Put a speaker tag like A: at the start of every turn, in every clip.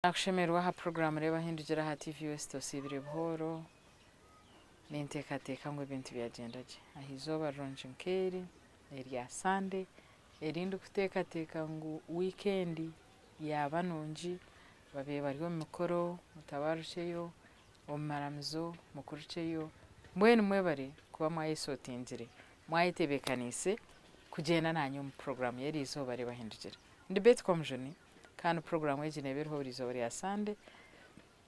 A: Nakushemererwa aha puroguraamu Reeba Hindukira aha TV West osiibire buhooro. Ninteekateeka ngu ebintu byagyenda gye. Aha izooba rirungi nk'eri erya Sande eri ndikuteekateeka ngu wiikendi yaaba nungi, ababaire bari omu mikoro mutabarukyeyo, omu maramizo mukurukyeyo, mbwenu mwebare kuba mwayesootingire, mwayetebeekaniise kugyenda naanye omu puroguraamu y'eri izooba Reeba Hindukira. Ndi Betty Komujuni. Kandi puroguraamu egi neeba eriho buri izooba rya Sande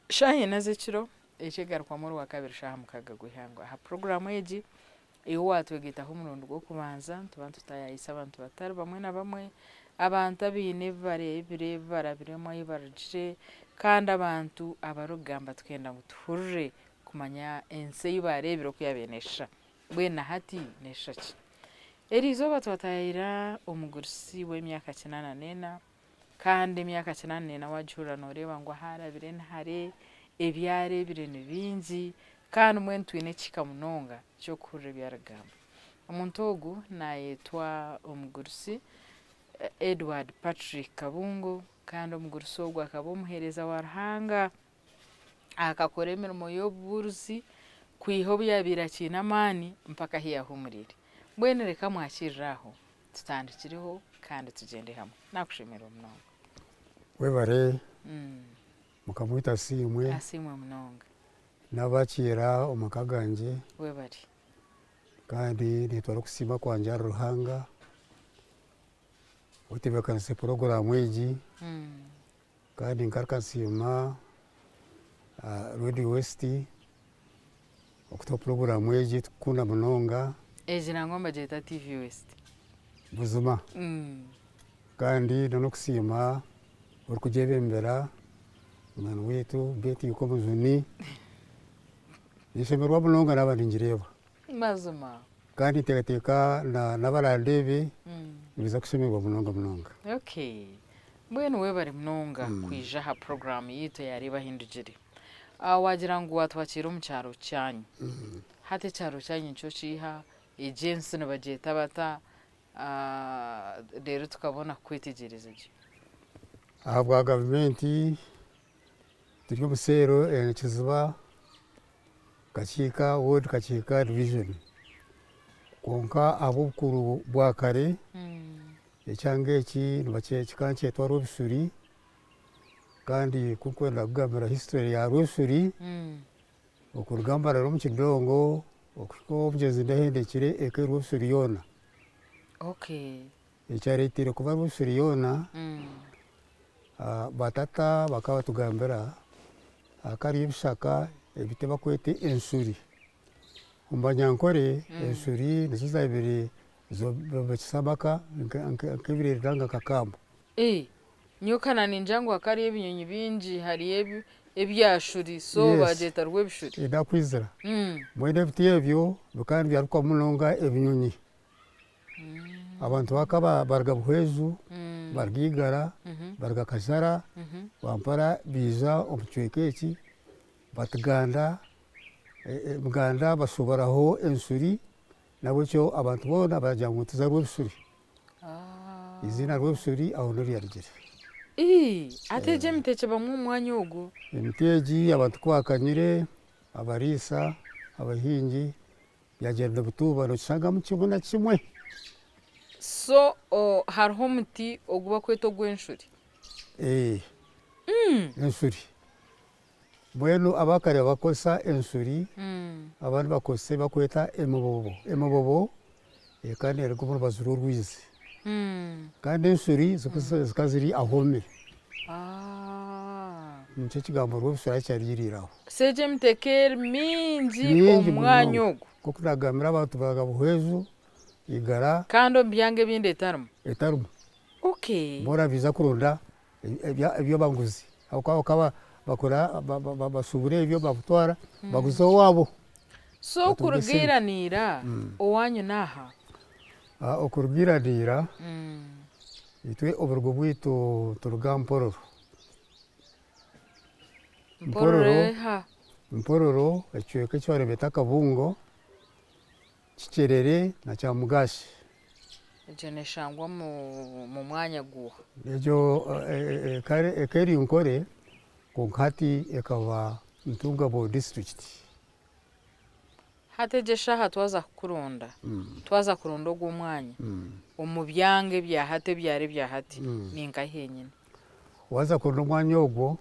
A: shaaha ina z'ekiro ekyegarukwamu Orwakabiri shaaha mukaaga gw'eihangwe. Aha puroguraamu egi iwe waatwegaitaho omurundi gw'okubanza nituba nitutaayaayisa abantu batari bamwe na bamwe, abantu abaine ebi bareebire, ebi barabiremu, ahu barugire kandi abantu abarikugamba tukenda ngu tuhurire kumanya ensi ei baareebire oku yaabaire neeshusha. Mbwenu na hati neeshusha ki? Eriizooba twataayaayira omugurusi w'emyaka kinaana n'ena Kandi emyaka kinaana n'ena waagihurira nooreeba ngu ahu arabire ni hare, ebi areebire ni bingi, kandi mbwenu twine ekihika munonga ky'okuhurira ebi arikugamba. Omuntu ogu naayetwa omugurusi Edward Patrick Kabungo, kandi omugurusi ogu akaba omuheereza wa Ruhanga. Akakora emirimo y'obubuurizi kwiha obu yaabaire akiine amaani mpaka ahu yaahuumuriire. Mbwenu reka mwakirire aho tutandikireho kandi tugyende hamwe. Naakushemererwa munonga.
B: Webare Mukama waitu asiimwe.
A: Asiimwe munonga.
B: Nabakiira omu maka gangye.
A: Webare.
B: Kandi nintwara okusiima kwangye ahari Ruhanga otebeekanise puroguraamu egi. Kandi ngaruka nsiima Radio West okutuha puroguraamu egi tukukunda munonga.
A: Egi nangwa nibagyeta TV West.
B: Buzima. Kandi n'okusiima orikugyebembera munywani waitu Betty Nkomujuni. Ninshemererwa munonga naaba ningireeba.
A: Mazima.
B: Kandi ninteekateeka n'abarandeebe nibaija kushemererwa munonga munonga.
A: Okay. Mbwenu webare munonga kwija aha puroguraamu yaitu eya Reeba Ahindugire. Waagira ngu waatwakiira omu kyaro kyanyu. Hati ekyaro kyanyu nikyo kiiha? Egi ensi nibagyeta bata? Reero tukabona kukwetegyereza gye.
B: Ahabwa gavumenti turi omu seero eya Kiziba Kakiika ward Kakiika division. Kwonka ahabw'obukuru bwa kare, ekyanga eki kikaba nikyetwa Rwebisuri kandi ku ndikwenda kukugambira history ya Rwebisuri, okuruga Mbarara omu Kidongo okuhika ow'omugyezi Ndahendekire eka eri Rwebisuri yoona. Ekyareeteire kuba Rwebisuri yoona, batata bakaba batugambira hakaba hariyo ebishaka ebiti ebi barikweta enshuri. Omu banyankore enshuri nizo zaabaire zombekesa amaka nk'ebireere nari nka kamba.
A: Nyowe ka naningira ngu hakaba hariyo ebinyonyi bingi hariyo ebyashuri so bagyeta Rwebishuri.
B: Nakwizira. Mbwenu ebiti ebyo bikaba nibyarukwamu munonga ebinyonyi. Abantu bakaba baruga Buhweju, baruga Igara, baruga Kajara, bampara baija omu kicweka eki batuganda, emiganda bashobораho enshuri nahabwekyo abantu boona baragira ngu nituza Rwebishuri. Eiziina Rwebishuri aho niho ryarugire.
A: Hati egi emiti ekibamu omu mwanya ogu?
B: Emiti egi abantu ku bakanyire, abariisa, abahingi, Byagyenda obutuuba nookishangamu kimwe na kimwe.
A: So hariho omuti ogu barikweta ogw'enshuri?
B: Ee, enshuri. Mbwenu abakare bakozesa enshuri, abandi bakozesa ebi barikweta emibobo. Emibobo ekaba neeruga omu rubaju rw'orwizi. Kandi enshuri zikaba ziri ahoomire. Nikyo ekigambo rwebishura ahu kyariiriire aho.
A: So egyo emiti ekaba eri mingi omu mwanya ogwo.
B: Nk'oku naagambire abantu baaruga Buhweju, Igara.
A: Kandi omu byanga ebindi etarimu?
B: Etarimu. Boona baija kuronda eby'abaguzi ahabw'okuba bakaba bakora bashuubura ebyo babitwara baguza owaabo.
A: So okuruga ira na ira owaanyu n'aha?
B: Okuruga ira na ira itwe oburugo bwaitu nituruga Mpororo.
A: Mpororo eha?
B: Mpororo ekicweka eki bariyo nibeeta Kabungo, Kikyerere na Kyamugashi.
A: Egyo neshangwa omu mwanya guuha?
B: Egyo eka eri Nkore. Kwonka hati ekaba Ntungamo disiturikiti.
A: Hati egi eshaaha twaza kukuronda, twaza kuronda ogu omwanya, omu byanga ebya hati ebyaro ebya hati, ni nkahi henyine?
B: Waaza kuronda omwanya ogwo,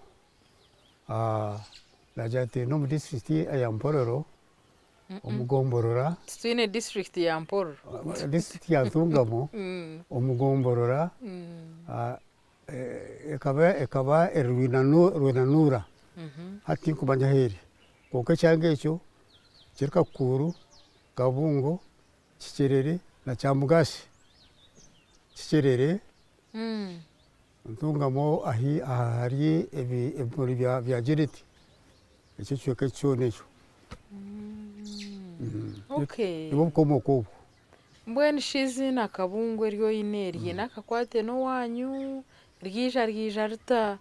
B: naagira nti n'omu disiturikiti eya Mpororo, omu gomborora.
A: Titwine disiturikiti ya Mpororo.
B: Disiturikiti ya Ntungamo, omu gomborora ekaba eri Rwenanuura, hati tinkumanya ahu eri. Kwonka ekyanga ekyo kiri Kakukuuru, Kabungo, Kikyerere na Kyamugashi. Kikyerere, Ntungamo ahi ahari ebimuri bya Janet, ekyo ekicweka ekyo kyona ekyo. Nibwo bukomooko obwo.
A: Mbwenu shi eiziina Kabungo eri oine riine akakwate n'owaanyu? Ryaija ryaija rita?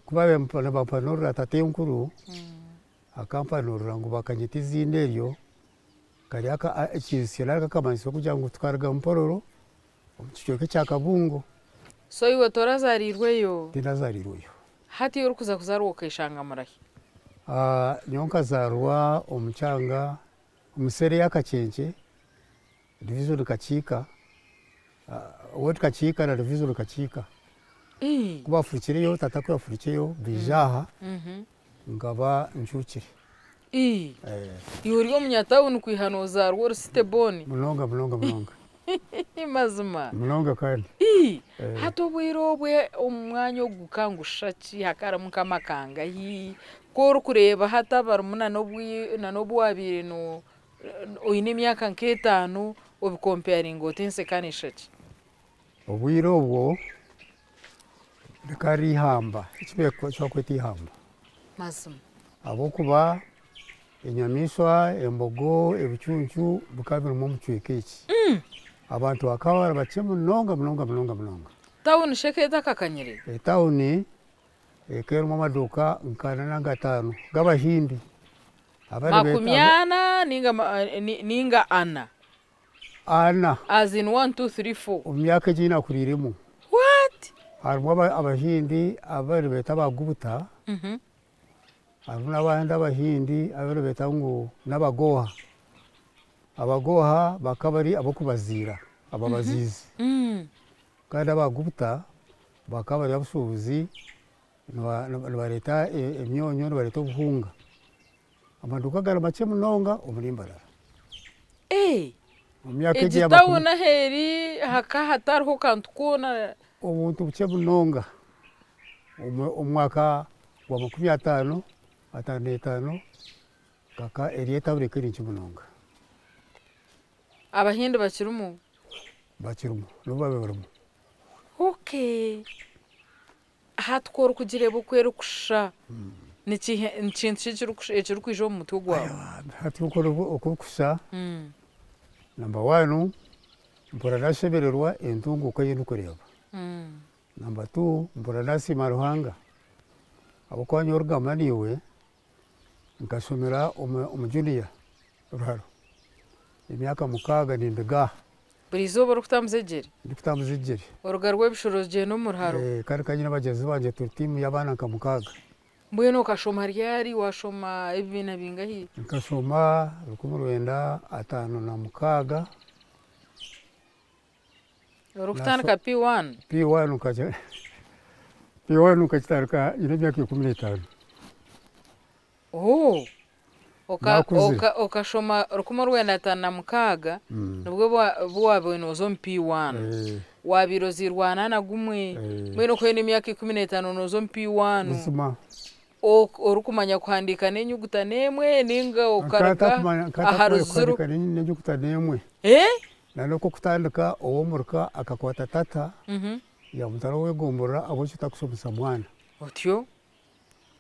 B: Ku baabaire nibampanurira tatenkuru, akampanurira ngu bakanyeta eiziina eryo kari ekiijutsyo nari akamanyiso k'okugira ngu tukaruga Mpororo omu kicweka ekya Kabungo.
A: So iwe torazaariirweyo?
B: Tindazariirweyo.
A: Hati orikuza kuzaarwa okeeshanga murahi?
B: Nyowe nkazaarwa omu kyanga omu cell ya Kakyenkye, division Kakiika, ward Kakiika na division Kakiika. Ku baafurukireyo, tata ku yaafurukireyo baija aha, nkaba ncuukire.
A: Iwe ori omunyatawuni kwiha noozaarwa ori city born?
B: Munonga munonga munonga.
A: Mazima?
B: Munonga kandi.
A: Hati obwire obwe omu mwanya ogu gukaba nigushusha ki? Hakaba harimu nk'amaka nkahi? Ku orikureeba hati abarimu n'obu waabaire oine emyaka nk'etaano obikompeyaringa ota ensi ekaba neeshusha ki?
B: Obwire obwo rikaba riri eihamba, eki barikweta eihamba.
A: Mazima.
B: Ahabw'okuba enyamaishwa, embogo, ebicuncu bikaba birimu omu kicweka eki. Abantu bakaba bari bakye munonga munonga munonga munonga.
A: Tawuni shi ekaba etakakanyire?
B: Etawuni ekaba erimu amaduuka nk'ana nari ataano g'abahindi.
A: 40 ninga 4?
B: Ana.
A: As in one, two, three, four.
B: Omu myaka egi ei naakuriiremu.
A: What?
B: Harimu abahindi abu baribeeta abagubuta, harimu n'abandi abahindi abu baribeeta ngu n'abagoha. Abagoha bakaba bari ab'okubaziira, ababaziizi. Kandi abagubuta bakaba bari abashuubuzi nibareeta emyonyo, nibareeta obuhunga. Amaduuka gari makye munonga omuri Mbarara. Omu myaka egi
A: Egi
B: ya makumi
A: tawuni ahu eri hakaba hatariho kantu koona?
B: Obuntu bukye munonga. Omu mwaka gwa 50, 55, kaka eri etawuni ekaba eri nkye munonga.
A: Abahindi bakirimu?
B: Bakirimu, n'obu babaire barimu.
A: Okay. Hati ku orikugireeba oku erikushusha, ni kintu ki ekirikwija omu mutwe gwawe?
B: Hati oku erikushusha, number one, mpurira nashemererwa entunguuka ei ndikureeba. Number two, mpurira nasiima Ruhanga ahabw'okuba nyowe orikugamba naiwe nkashomera omu junior Ruharo emyaka 6 ninduga aha.
A: Buri izooba orikutambuza egyere?
B: Ndikutambuza egyere.
A: Oruga Rwebishoro ogyenda omu Ruharo?
B: Kandi nkaba nyine bagyenzi bangye turi tiimu y'abaana nka 6.
A: Mbwenu okashoma ryari? Waashoma ebibiina bingahi?
B: Nkashoma 1956.
A: Orikutandika P1?
B: P1 P1 nkakitandika nyine emyaka 15.
A: Oh!
B: Naakuzire.
A: Okashoma 1956 nibwo obu waabaire nooza omu P1. Waabaire ozairwe 41. Mbwenu okaba oine emyaka 15 nooza omu P1.
B: Buzima.
A: Orikumanya kuhandiika n'enyuguta n'emwe ninga okaruga aha ruziro?
B: Nkatamanya kuhandiika n'enyuguta n'emwe. Na n'okwokutandika ow'omuruka akakwata tata yamutwara ow'egomborora ahabw'eki otakushomesa mwana.
A: Otyo?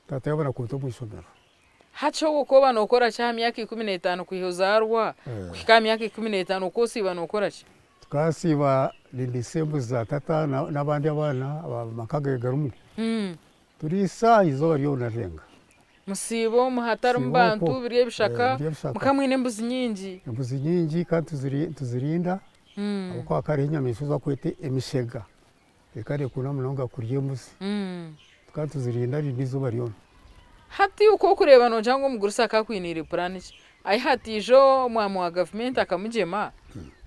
B: Tata yabona kunta omu ishomero.
A: Hati obwo okooba nookora ki aha myaka 15 kwiha ozaarwa kuhika aha myaka 15 okosiiba nookora ki?
B: Tukasiiba nindiisa embuzi za tata n'abandi abaana amaka ge garimu. Turiisa eizooba ryona rirenga.
A: Musiiba omu hatarimu
B: Siiba okwo.
A: bantu biri ebishaka
B: Biri ebishaka.
A: mukaba mwine embuzi nyingi.
B: Embuzi nyingi kandi tuzirinda ahabw'okuba hakaba hariho enyamaishwa ezi barikweta emishega ekaba neekunda munonga kurya embuzi. Tukaba tuzirindarinda eizooba ryona.
A: Hati oku orikureeba noogira ngu omugurusi akaakwiniire puraani ki? Ahi hataija omwami wa gavumenti akamugyema,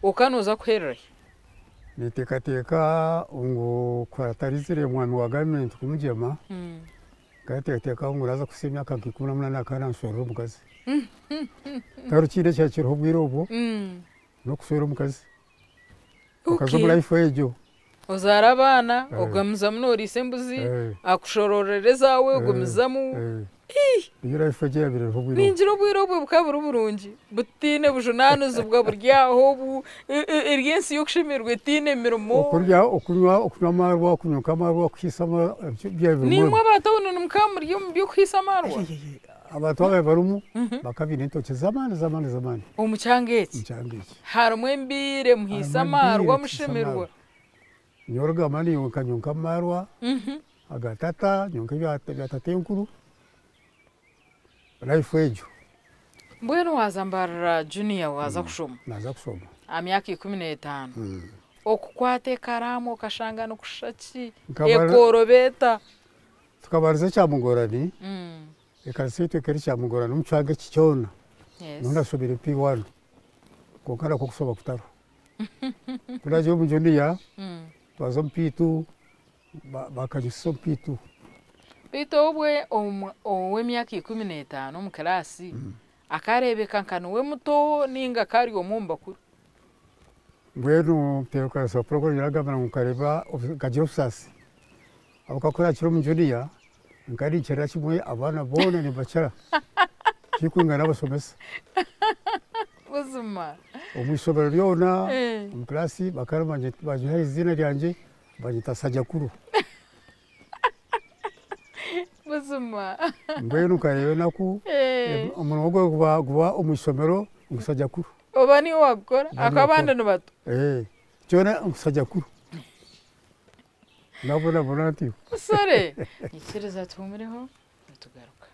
A: okaba nooza kuherera hi?
B: Ninteekateeka ngu ku hatarizire mwami wa gavumenti kumugyema, nkateekateeka ngu naaza kuhitsya emyaka nka 18 akaba nanshwerera omukazi. Tihariho kindi ekyaba kiriho obwire obwo, n'okushwera omukazi. Okaza omu life egyo.
A: Ozaare abaana, ogumizamu nooriisa embuzi, akushororere ezaawe ogumizamu.
B: Niyo life egyo eyabaire eriho obwire obwo.
A: Ningira obwire obwo bukaba buri burungi, butaine bujunaanizibwa buri aho, eri ensi y'okushemererwa etaine mirimo.
B: Okurya, okunywa, okunywa amaarwa, okunywa amaarwa, kuhiisa amaarwa, byaba birimu.
A: Naimwe aba tawuni mukaba muri omu by'okuhiisa amaarwa?
B: Abantu ababaire barimu bakaba baine entookye z'amaani z'amaani z'amaani.
A: Omu kyanga eki?
B: Omu kyanga eki.
A: Harimu embiire muhiisa amaarwa mushemererwa.
B: Nyowe orugamba niinyowe nyonka amaarwa aga tata, nyonka ebya tatenkuru, life egyo.
A: Mbwenu waaza Mbarara junior waaza kushoma?
B: Naaza kushoma.
A: Aha myaka 15. Okukwata ekaraamu okashanga nikushusha ki? Ekooroba eta?
B: Tukabariza ekyamugorani, ekanisa yaitu ekaba eri kyamugorani omu kyanga eki kyona. Niho nashomire P1 kwonka nakwo okushoma kutariho. Ku naagiire omu junior, twaza omu P2, bakanyusisa omu P2.
A: Beitu obwe ow'emyaka 15 omu kiraasi akareebeka nka niwe muto nainga akaba ari omwe omu bakuru?
B: Mbwenu nteekateeka ngu nkareeba nkagira obusaasi ahabw'okuba ku naakiri omu junior nkaba ninkirira kimwe abaana boona nimbakira tikwingana n'abashomesa.
A: Buzima.
B: Omu ishomero ryona omu kiraasi bakaba nibanyiha eiziina ryangye banyeta Sajakuru.
A: Buzima.
B: Mbwenu nkareeba enaku omurimo gwe guba omu ishomero ngu Sajakuru.
A: Oba niiwe waagukora ahakuba abandi ni bato.
B: Kyona ngu Sajakuru. Nabonabona ntyo.
A: Musore. Nyikiriza tuhuumureho nitugaruka.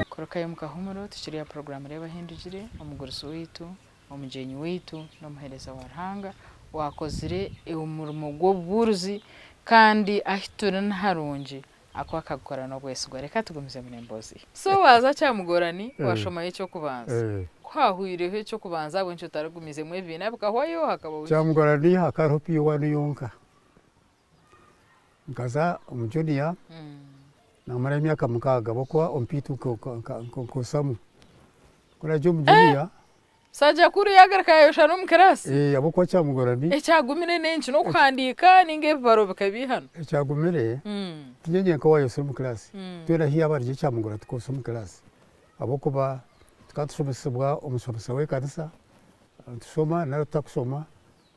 A: Korokayo omu kahuumuro tukiri aha puroguraamu Reeba Ahindugire, omugurusi waitu, omugyenyi waitu n'omuheereza wa Ruhanga owaakozire omurimo gw'obubuurizi kandi ahu turi ni harungi ahakuba akagukora n'obwesigwa. Reka tugumizemu n'emboozi. So waaza Kyamugorani waashomayo eky'okubanza. Ku haahweireho eky'okubanza ahabw'enki otaragumizemu ebibiina bikahwayo hakabaho ki?
B: Kyamugorani hakaba hariho P1 yonka. Nkaza omu junior namarayo emyaka 6 ahabw'okuba omu P2 nkosamu. Ku naagiire omu junior.
A: Sajakuru yaagaruka yaayosha n'omu kiraasi?
B: Ahabw'okuba Kyamugorani.
A: Ekyagumire n'enki? N'okuhandiika nainga ebibaro bikabiihana?
B: Ekyagumire, tiinye nyenka owaayosire omu kiraasi. Twena haihi abari Kyamugorani tukoosa omu kiraasi. Ahabw'okuba tukaba tushomesibwa omushomesa w'ekanisa, nitushoma nari tutakushoma,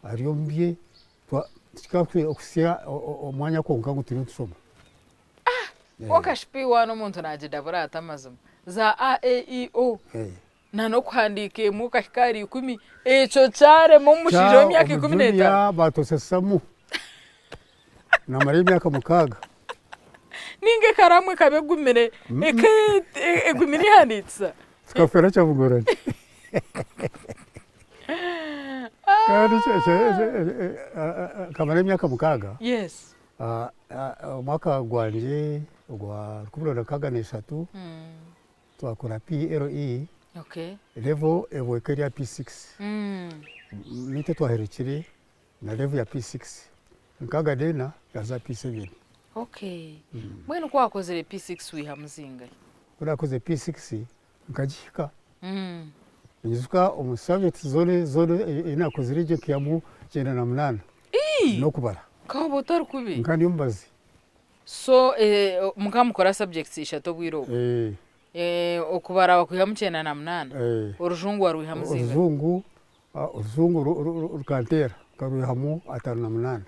B: ari omu bye, kikaba kuhitsya omwanya kwonka ngu turiyo nitushoma.
A: Kwonka shi P1 omuntu naagidabura ata amazima? Za A, E, I, O. Na n'okuhandiika emwe okahika ahari 10, ekyo kyarema omushaija w'emyaka 15.
B: Baatosesamu namarayo emyaka 6.
A: Nainga ekaraamu ekaba egumire, egumire ehandiikisa.
B: Tukafeera Kyamugorani. Kandi nkamarayo emyaka 6.
A: Yes.
B: Omwaka gwangye ogwa 2063 twakora PLE level ebweka erya P6. Naitwe twaherekire na level ya P6. 64 yaza P7.
A: Okay. Mbwenu ku wakozire P6 wihamu zingahi?
B: Ku naakozire P6 nkagihika. Ninyijuka omu subjects zoona zoona ei naakozire gye nkihamu 98 n'okubara.
A: Nkaba otari kubi.
B: Nkaba ndi omubazi.
A: So mukaba mukora subjects ishatu obwire obwo? Okubara wakwihamu 98, orujungu warwihamu zingahi?
B: Orujungu orujungu rukanteera nkarwihamu 58.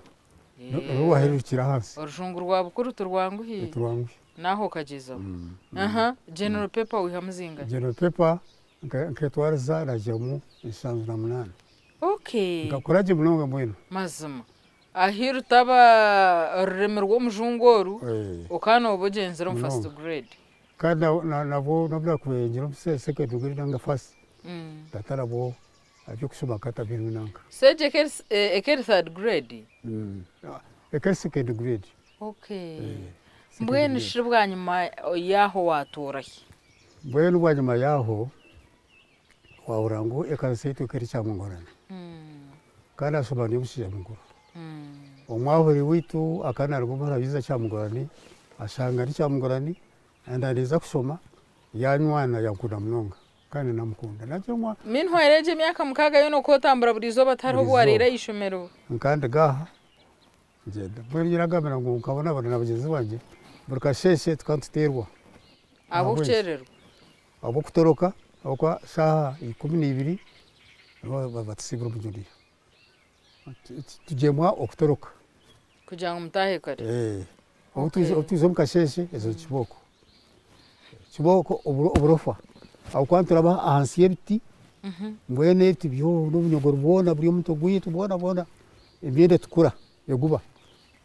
B: Nirwo rwahererukire ahansi.
A: Orujungu rwa bukuru tirwanguhi.
B: Tirwanguhi.
A: Naaho okagyezaho. Aha, general paper wihamu zingahi?
B: General paper nketwariza naagihamu 78.
A: Okay.
B: Nkakora gye munonga mbwenu.
A: Mazima. Ahi rutaba orurimi rw'omujungu oru, okaba nooba ogyenzire omu first grade.
B: Kandi nabwo nobu naakubaire ngyire omu second grade ninga first, tata nabwo Eby'okushoma akaba atabiine nanka.
A: So egyo eka eri third grade?
B: Eka eri second grade.
A: Okay.
B: Second
A: Mbwenu
B: grade.
A: shi bwanyima yaaho watuura hi?
B: Mbwenu bwanyima yaaho wahurira ngu ekanisa yaitu eka eri Kyamungorani. Kandi ashoma ndi omushaija mukuru. Omwahuri waitu akaba naaruga omu Rabiza Kyamungorani, ashanga ndi Kyamungorani, and ninza kushoma, yanywana yankunda munonga kandi namukunda. Nagira ngu
A: Meanwhile egyo emyaka 6 yoona okotambura buri izooba tihariho obu
B: Buri
A: wariire
B: izooba.
A: aha ishomero?
B: Nkandiga aha ngyenda. Mbwenu nyine ngu nkabonabona na bagyenzi bangye, buri kasheeshe tukaba nituteerwa.
A: Ahabw'okukyererwa?
B: Ahabw'okutoroka, ahabw'okuba shaaha 12 nibo batusiibura omu junior. Tugyemwa okutoroka.
A: Kugira ngu mutaahe kare.
B: Obu twiza omu kasheeshe, ezo kibooko. Kibooko oburofa. Ahabw'okuba nituraba ahansi y'ebiti, mbwenu ebiti byona obunyogoro bwona buri omu mutwe gwaitu bwona bwona, emyenda etukura eguba.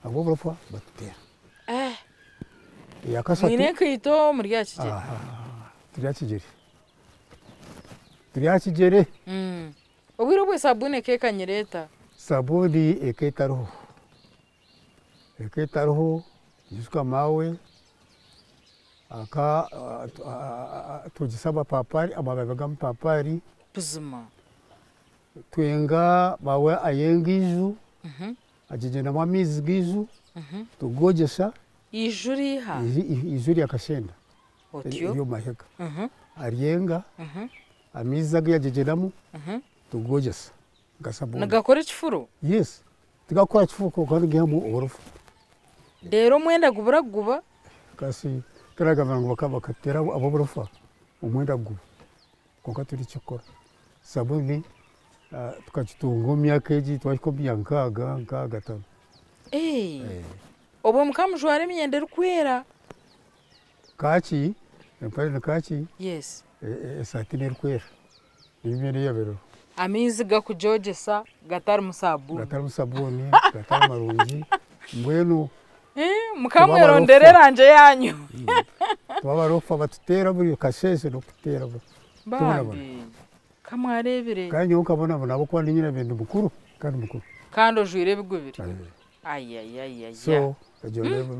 B: Ahabw'oburofa batuteera. Eyakashatu.
A: Mwine enkaito muri aha kigyere?
B: Turi aha kigyere. Turi aha kigyere.
A: Obwire obwe sabuuni ekekanyire eta?
B: Sabuuni eka etariho. Eka etariho, nyijuka maawe aka twogesa amapapari, amababi g'amapapari.
A: Buzima.
B: Twenga maawe ayenga iju, agyegyenamu amaizi g'eiju, tugogyesa.
A: Iju riiha?
B: Iju rya kashenda.
A: Otyo?
B: Eri omu mahega. Aryenga, amaizi agu yagyegyenamu, tugogyesa nka sabuuni.
A: Nigakora ekifuro?
B: Yes. Tigakukora kifuro kwonka nigaihamu oburofa.
A: Reero omwenda gubura kuguba?
B: Kasi turagamba ngu bakateera ab'oburofa omwenda guguba. Kwonka turi ekikukora. Sabuuni tukagitunga omu myaka egi twahika omu bya 6, 65.
A: Obwo mukamujwara emyenda erikwera?
B: Kaaki, empare ni kaaki, esaati n'erikwera. Niyo myenda eyabaire.
A: Amaizi gakugyogesa gatarimu sabuuni.
B: Gatarimu sabuuni, gatari marungi. Mbwenu
A: Mukamwerondera erangi yanyu.
B: Tuba abarofa batuteera buri kasheeshe n'okuteera.
A: Bambi, kamwareebire.
B: Kandi nyowe nkabonabona ahabw'okuba niinye ndi mukuru kandi mukuru.
A: Kandi ojwire ebigubire. Ayayayaya.
B: So egyo ndeeba.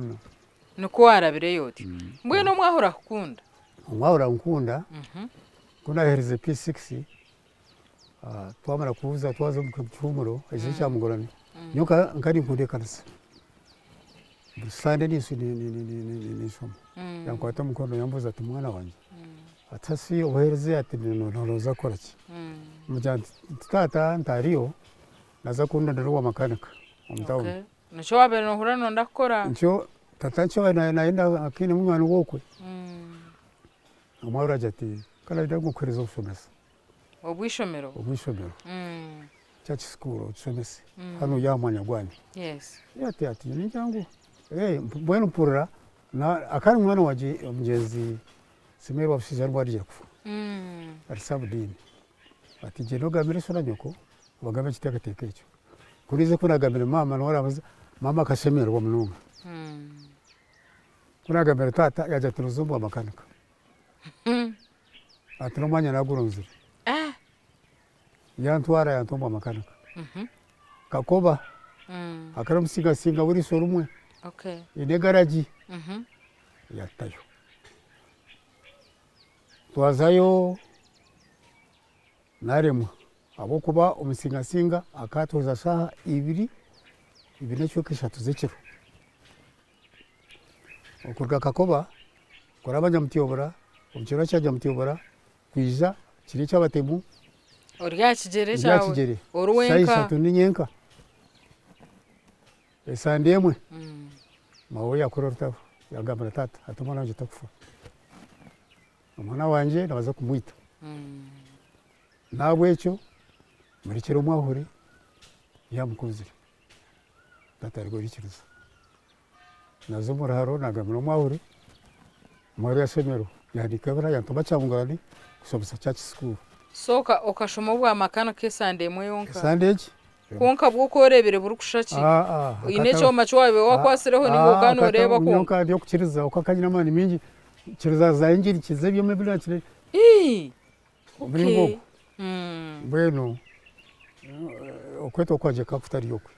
A: Nikwo warabireyo otyo. Mbwenu omwahura akukunda?
B: Omwahura ankunda, ku naaherize P6, twamara kuhuza twaza omu kihumuro ekyo Kyamugorani, nyowe nka ninkunda ekanisa. Buri Sande ninshoma. Yankwata omukono yambuuza ati mwana wangye, ati hasi obuheereza ati nooza kukora ki? Mugira nti taata ntariyo, naza kundondera owa makanika omu tawuni.
A: Nikyo wabaire noohurira nooyenda kukora?
B: Nikyo tata nikyo nayenda akiine munywani we okwe. Omwahura agira ati ka nayenda ngu nkuheereze obushomesa.
A: Obw'eishomero?
B: Obw'eishomero. Church school okishomese. Hanu ori aha mwanya gwanyu. Ati ningira ngu mbwenu mpurira akaba ari munywani wangye omugyenzi Simeeri wa Bushaija nibwo arugire kufa. Ari Sabudiini. Ati gyenda ogambire sho na nyoko obagambe ekiteekateeko ekyo. Ku ndiize ku naagambire maama niwe arambuuza, maama akashemererwa munonga. Ku naagambire taata yaagira ati noza omu bwa makanika. Ati n'omwanya naaguronzire. Yantwara yanta omu bwa makanika. Kakoba hakaba omusingasinga w'eriisho rimwe eine egaragi yatayo. Twazayo naremwa ahabw'okuba omusingasinga akatuheza shaaha 2, 2:15 z'ekiro. Okuruga Kakoba kuraba Nyamutyobora, omu kirwa kya Nyamutyobora kwija kiri eky'abatemu.
A: Ori aha kigyere
B: Ndi aha
A: kyawe?
B: kigyere.
A: Ori
B: Shaaha
A: wenka?
B: 3 ndi nyenka. Esande emwe maawe yakora orutaro yagambira taata ati omwana wangye takufa. Omwana wangye nibaza kumwita. Nahabwekyo murekyere omwahure yamukunzire. Taata arigwe yaikiriza. Naza omu ruharo nagambira omwahure, omwahure yashemererwa yahandiika ebara yantuma Kyamugorani kushomesa church school.
A: So okashoma obwa makanika esande emwe yonka?
B: Esande egi.
A: Kwonka bwo oku oreebire burikushusha ki? Oine ekyoma eki wabaire wakwasireho ninga okaba nooreeba kwonka?
B: Nyowe ndi okukiriza kwonka nyine amaani mingi, nkiriza za engine, nkiriza ebyoma ebinakire. Omuringo ogwo. Mbwenu Okwetwa kwangye kukaba kutari okwe.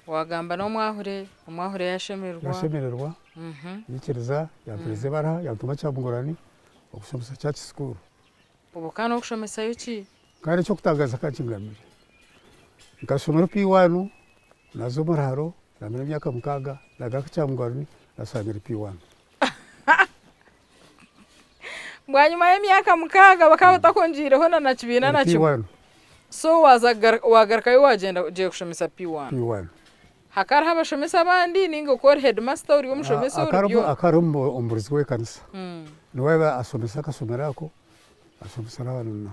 A: Wagamba n'omwahure, omwahure yashemererwa.
B: Yashemererwa, yaikiriza, yampereza ebaraha, yantuma Kyamugorani okushomesa church school.
A: Obwo ka n'okushomesayo ki?
B: Kandi eky'okutangaaza ka nkingambire, nkashomera P1, naaza omu ruharo, naamara emyaka 6, naagaruka Kyamugorani, naashanga eri P1.
A: Bwanyima y'emyaka 6 bakaba batakwongyeireho na kibiina na kimwe.
B: P1.
A: So waza wagarukayo wagyenda ogiye kushomesa P1.
B: P1.
A: Hakaba hariho abashomesa abandi ninga okaba ori headmaster ori omushomesa ori byona?
B: Akaba hariho omubuurizi w'ekanisa. Niwe yaaba ashomesa akashomero ako, ashomesa n'abaana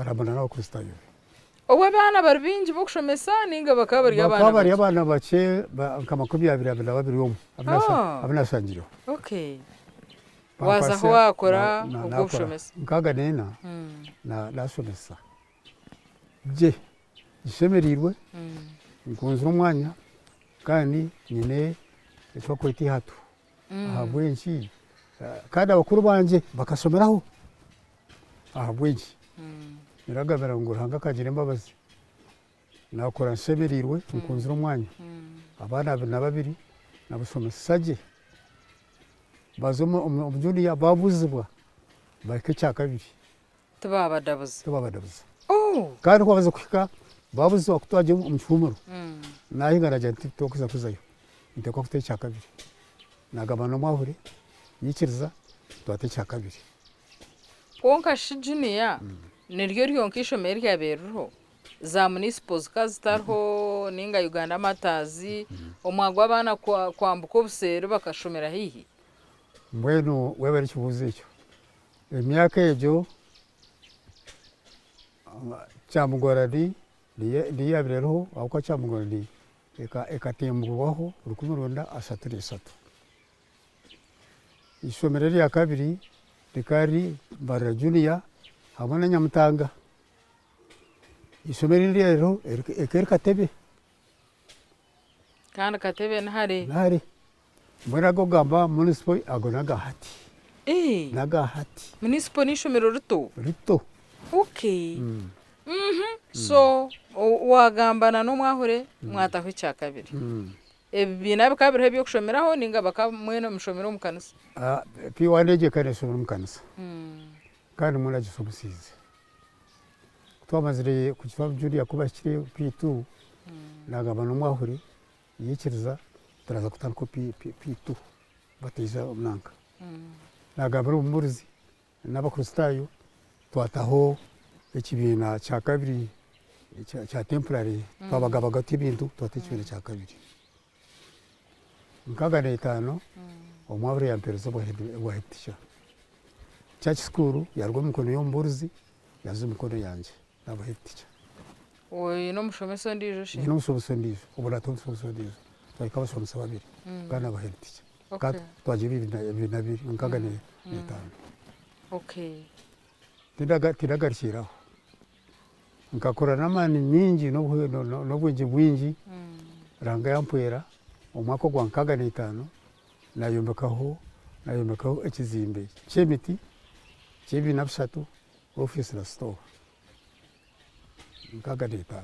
B: arambura n'Abakristaayo be.
A: Obwo abaana bari baingi b'okushomesa ninga bakaba bari abaana
B: Bakaba bari
A: bakye?
B: abaana bakye nka 22 omu abu naashangireho.
A: Okay. Wazaho wakora obwo bushomesa?
B: 64 naashomesa gye nshemereirwe, nkunzire omwanya kandi nyine eki barikweta eihatu. Ahabw'enki? Kandi abakuru bangye bakashomeraho. Ahabw'enki? Niragambira ngu Ruhanga akangira embabazi, naakora nshemereirwe, nkunzire omwanya. Abaana 22 nabashomesa gye, baza omu junior babuzibwa bahika ekya kabiri.
A: Tibabadabuza?
B: Tibabadabuza. Kandi ku babaza kuhika babuzibwa ku twagiye omu kihumuro, nahinga nagira nti tokuza kuzayo, niteekwa kuta ekya kabiri. Nagamba n'omwahure, yaikiriza twata ekya kabiri.
A: Kwonka shi junior niryo ryonka eishomero eryabaire ririho? Za municipal zikaba zitariho ninga Uganda Martyrs, omwanya gw'abaana kwambuka obuseeri bakashomera haihi?
B: Mbwenu webare ekibuuzo ekyo. Emyaka egyo Kyamugorani niyo yaabaire eriho ahabw'okuba Kyamugorani ekatemburwaho 1933. Eishomero erya kabiri rikaba riri Mbarara Junior hamwe na Nyamutanga. Eishomero erindi eryariho ekaba eri Katebe.
A: Kandi Katebe ni hare?
B: Ni hare. Mbwenu ago ogamba municipal ago n'aga hati. N'aga hati.
A: Municipal n'eishomero rito?
B: Rito.
A: Okay. So wagambana n'omwahure mwataho ekya kabiri. Ebibiina bikaba biriho eby'okushomeraho ninga bakaba mwena mushomera omu kanisa?
B: P1 egyo ekaba neeshomera omu kanisa. Kandi nimwo nagishomesiize. Twamazire kugitwara junior ku bahikire P2, nagamba n'omwahure yaikiriza turaza kutandika P2 bataija nanka. Nagambira omuburizi n'Abakristaayo twataho ekibiina kya kabiri kya temporary, twabagabaga tuti ebintu twata ekibiina kya kabiri. 65 omwahure yampereza obwa head teacher. Church school yaruga omu mikono y'omuburizi yaza omu mikono yangye naba head teacher.
A: Oine omushomesa ondiijo shi?
B: Nyine omushomesa ondiijo, obwo naataho omushomesa ondiijo, twahika abashomesa babiri kandi naba head teacher. Kandi twagira ebibiina bibiri, 65. Tindagarukire aho. Nkakora n'amaani mingi n'obwengye bwingi, Ruhanga yampwera omwaka ogwa 65 nayombekaho ekizimbe ky'emiti ky'ebibiina 3, ofiisi na store. 65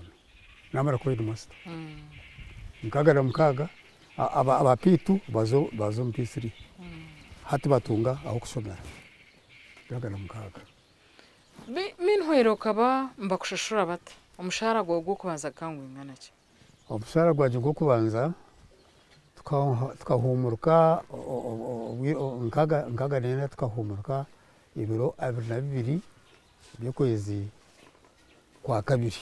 B: namara kuba headmaster. 66 aba P2 baza omu P3. Hati batunga ah'okushomera. 66.
A: Minhwera okaba nibakushashura bata? Omushahara gwawe gw'okubanza gukaba nigwingana ki?
B: Omushahara gwangye gw'okubanza tukahumuruka 64 tukahumuruka ebiro 22 by'okwezi kwa kabiri.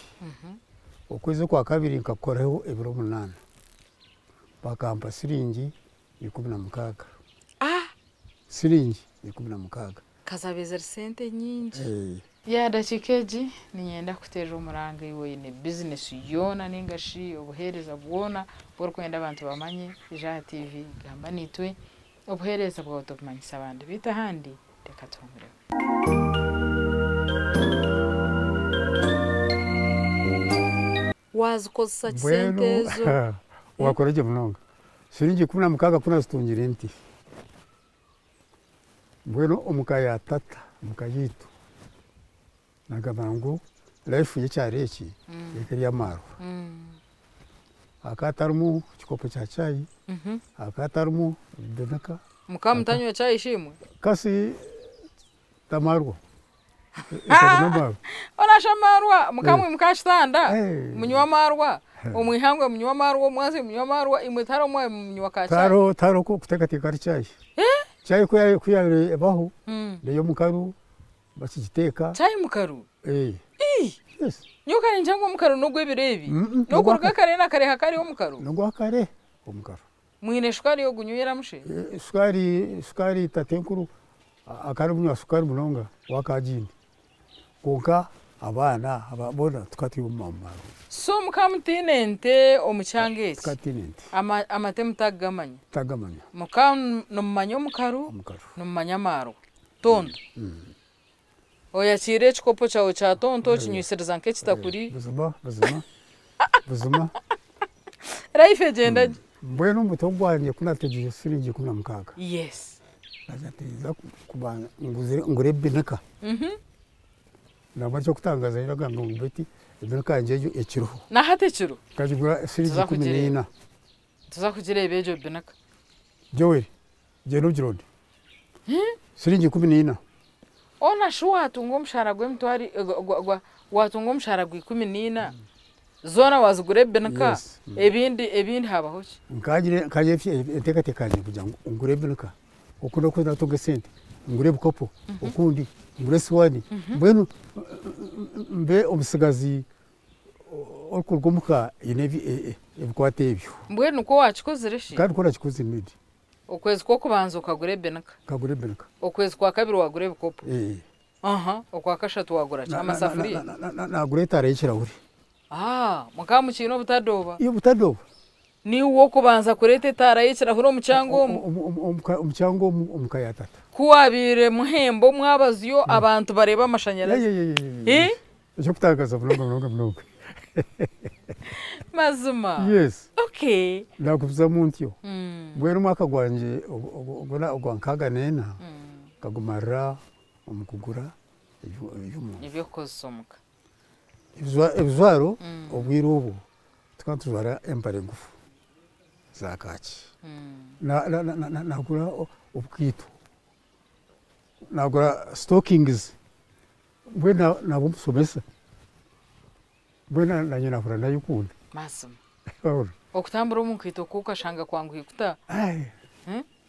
B: Okwezi kwa kabiri nkakukoraho ebiro 8. Bakampa siringi 16. Siringi 16.
A: Kazabe ziri sente nyingi. Ya dakiika egi niinyenda kukuteerera omuranga iwe oine bizinesi yoona ninga shi obuheereza bwona obu orikwenda abantu bamanye, ija aha TV gamba naitwe obuheereza bwawe tubumanyise abandi. Beitu ahandi reka tuhumureho. Wazikozesa ki sente ezo?
B: Wakora gye munonga. Siringi 16 ku nazitungire nti. Mbwenu omu ka ya tata, omu ka yaitu, nagamba ngu Life y'ekyaro eki eka eri amaarwa. Hakaba hatarimu kikopo kya chai, hakaba hatarimu binika.
A: Mukaba mutanywa chai shi imwe?
B: Kasi tamarwa. Ekaba n'amaarwa.
A: Orasha amaarwa mukaba mwimuka aha kitanda munywa amaarwa, omu ihangwe munywa amaarwa, omwazyo munywa amaarwa, imwe tihariho omwanya munywa ka chai?
B: Tihariho kuteekateeka ahari chai. Chai ku yaabaire ebaho n'ey'omukaru bakigiteeka.
A: Chai mukaru? Ii! Nyowe ka ningira ngu omukaru n'ogw'ebiro ebi. N'okuruga kare na kare hakaba hariho omukaru?
B: N'ogwa kare omukaru.
A: Mwine shukaari y'okunyweramu shi?
B: Shukaari, shukaari tatenkuru akaba arikunywa shukaari munonga we akaba agiine. Kwonka abaana aba boona tukaba turi omu marwa.
A: So mukaba mutaine nte omu kyanga eki?
B: Tukaba tutaine nte.
A: Amate mutakugamanya?
B: Tutagamanya.
A: Mukaba nimumanya omukaru?
B: Omukaru.
A: Nimumanya amaarwa. Tonto. Oyakiire ekikopo kyawe kya tonto okinywisiriza nk'ekitakuri.
B: Buzima, buzima, buzima.
A: Life egyenda gye.
B: Mbwenu omu buto bwangye ku naategyeire siringi 16.
A: Yes.
B: Naagira nti ninza kubanza ngure ebinika. Nangwa eky'okutangaaza nagamba ngu beitu ebinika yangye egyo ekiriho.
A: Na hati ekiriho?
B: Nkagigura siringi 14.
A: Nituza kugireeba egyo binika.
B: Joel, gyenda ogironde. Siringi 14.
A: Hoona shi waatunga omushaara gw'emitwaro waatunga omushaara gwa 14, zoona waazigura ebinika, ebindi ebindi habaho ki?
B: Nkagira enteekateeka yangye kugira ngu ngure ebinika, oku n'oku naatunga esente ngure ebikopo, okundi ngure esiwaani, mbwenu mbe omutsigazi orikuruga omuka aine ebikwato ebyo.
A: Mbwenu nikwo waakikozire shi?
B: Kandi nikwo naakikozire Medi.
A: Okwezi kw'okubanza okagura ebinika.
B: Nkagura ebinika.
A: Okwezi kwa kabiri wagura ebikopo. Aha, okwa kashatu wagura ki? Amasafuriya?
B: Nagura etaara y'ekirahuri.
A: Ah, mukaba mukiine obutadooba?
B: Ii obutadooba.
A: Niiwe w'okubanza kureeta etaara y'ekirahuri omu kyanga omu?
B: Omu kyanga omu, omu ka ya tata.
A: Ku waabaire muhemba omwabazyo abantu bareeba amashanyarazi? Ii?
B: Eky'okutangaaza munonga munonga munonga.
A: Mazima?
B: Yes.
A: Okay.
B: Naagumizamu ntyo. Mbwenu omwaka gwangye ogwa 64 nkagumarira omu kugura eby'omunju.
A: Eby'okukozesa omuka.
B: Ebijwaro obwire obwo tukaba nitujwara empare ngufu za kaaki. Nagura obukaito, nagura stockings, mbwenu naaba omushomesa, mbwenu naanye naahurira naayekunda.
A: Mazima. Okutambura omu nkaito kwo okashanga kwanguhi kuta?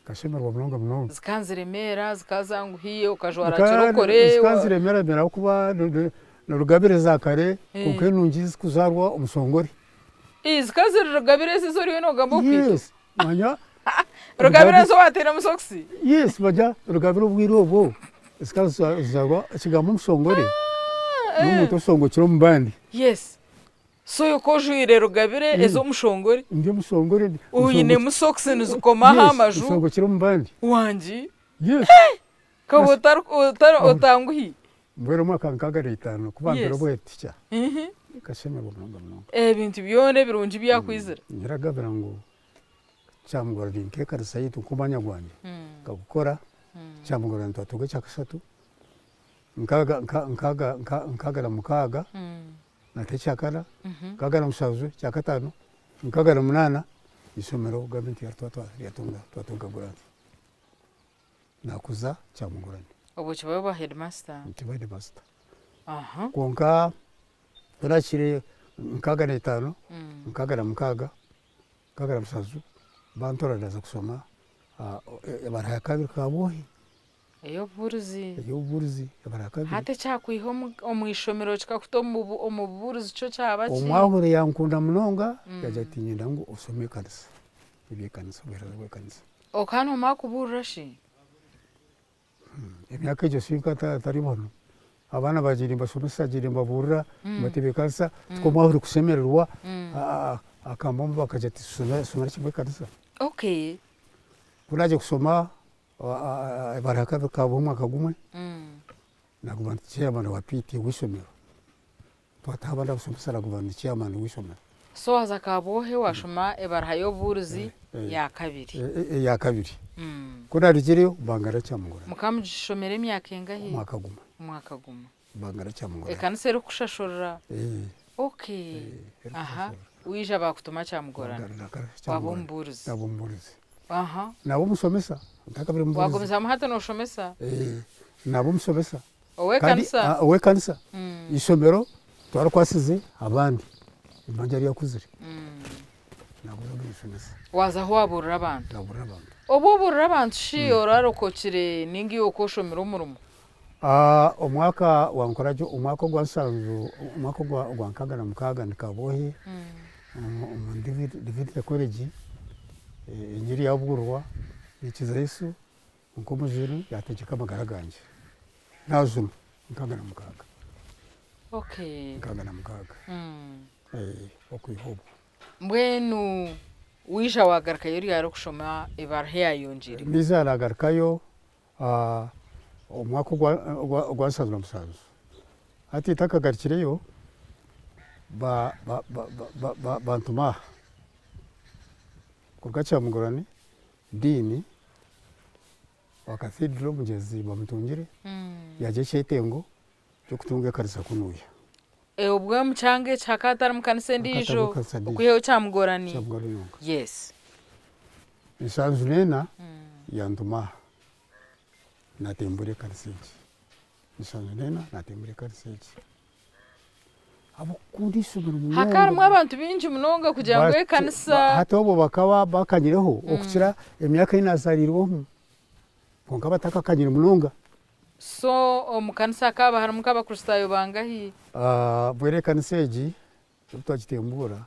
B: Nkashemererwa munonga munonga.
A: Zikaba niziremeera, zikaba zanguhi, okajwara kirokore?
B: Zikaba niziremeera ahabw'okuba ni rugabire za kare kwonka enungi ezirikuzaarwa omushongore.
A: Ii, zikaba ziri rugabire ezi ezi oriyo noogamba obukaito?
B: Yes, manya.
A: Rugabire ezi owaatairemu sokisi?
B: Yes, manya rugabire obwire obwo zikaba nizizaarwa ekigambo omushongore n'omuntu oshongokire omu bandi.
A: Yes. So ku ojwaire rugabire ez'omushongore.
B: Ndi omushongore.
A: Oinemu sokisi nizikoma aha maju.
B: Yes, nshongokire omu bandi.
A: Wangi.
B: Yes.
A: Kaba otanguhi.
B: Mbwenu omwaka 65 ku bampaire obu head teacher, nkashemererwa munonga munonga.
A: Ebintu byona ebirungi byakwizira.
B: Niragabira ngu kyamugora ni nk'ekanisa yaitu nk'omwanya gwangye nkagukora, kyamugora nitwatunga ekyakashatu, 66 nata ekyakana, 67 ekyakataano, 68 eishomero gavumenti yarituha twatunga grant. Nakuza Kyamugorani.
A: Obwo kibayo oba headmaster?
B: Nkiba headmaster. Kwonka ku naahikire 65, 66, 67 bantoora naaza kushoma ebara ya kabiri Kabwohe.
A: Ey'obubuurizi?
B: Ey'obubuurizi ebara ya kabiri.
A: Hati ekyakwiha omu ishomero kikakuta omu bubuurizi kyo kyaba ki?
B: Omwahure yankunda munonga yaagira ati niinyenda ngu oshome ekanisa, eby'ekanisa, obuheereza bw'ekanisa.
A: Okaba noomara kubuurira shi?
B: Emyaka egyo shi nkaba ntari hanu. Abaana baagiire nimbashomesa, ngiire nimbabuurira, nimbatebeekanisa, tikwo omwahure kushemererwa akamba bakagira ati shomera kimwe ekanisa. Ku naagiire kushoma ebara ya kabiri Kabwohe omwaka gumwe, naguma ndi chairman wa PTA w'eishomero. Twataha abandi abashomesa naguma ndi chairman w'eishomero.
A: So waaza Kabwohe waashoma ebaraha y'obubuurizi ya kabiri.
B: Eya kabiri. Ku naarugireyo bangara Kyamugorani.
A: Mukaba mugishomera emyaka engahi?
B: Omwaka gumwe.
A: Omwaka gumwe.
B: Bangara Kyamugorani.
A: Ekanisa erikukushashurira?
B: Eh.
A: Okay.
B: Eh,
A: Aha.
B: erikushashurira.
A: Waija baakutuma Kyamugorani.
B: Bangarira
A: Waaba
B: Kyamugorani.
A: omubuurizi.
B: Naaba omubuurizi.
A: Aha.
B: Naaba omushomesa. Ntakabire omubuurizi.
A: Waagumizamu hati nooshomesa?
B: Eh, naaba omushomesa.
A: Ow'ekanisa?
B: Kandi, ow'ekanisa. Eishomero twarikwasize abandi. Emanja ryakuzire. Naaba omushomesa.
A: Waazaho waabuurira abantu?
B: Naabuurira abantu.
A: Obu obuurira abantu shi orarokokire ninga iwe okooshomire omurimo?
B: Omwaka wankoragye omwaka ogwa nsanju omwaka ogwa 66 ndi Kabwohe omu Divinity College engiri yabuurwa naikiza Yesu nk'omujuni yategyeka amagara gangye najunwa 66. 66 okwiha obwo.
A: Mbwenu waija wagarukayo ryari kushoma ebaruha eyayongyeire?
B: Naija nagarukayo omwaka ogwa 77. Hati ntakagarukireyo bantuma aha kuruga Kyamugorani Dean wa Cathedral omugyenzi Bamutungire yaagira ekyetengo ky'okutunga ekanisa kunuuya.
A: Obwe omu kyanga eki hakaba hatarimu kanisa endiijo okwihaho Kyamugorani?
B: Kyamugorani yonka.
A: Yes.
B: 74 yantuma aha naatembura ekanisa egi. 74 naatembura ekanisa egi. Ahabw'okukunda eishomero munonga.
A: Hakaba harimu abantu baingi munonga kugira ngu ekanisa.
B: Hati obwo bakaba bakanyireho okukira emyaka ei naazaariirwemu. Kwonka batakakanyire munonga.
A: So omu kanisa hakaba harimu nk'Abakristaayo bangahi?
B: Mbwenu ekanisa egi obu twagitembuura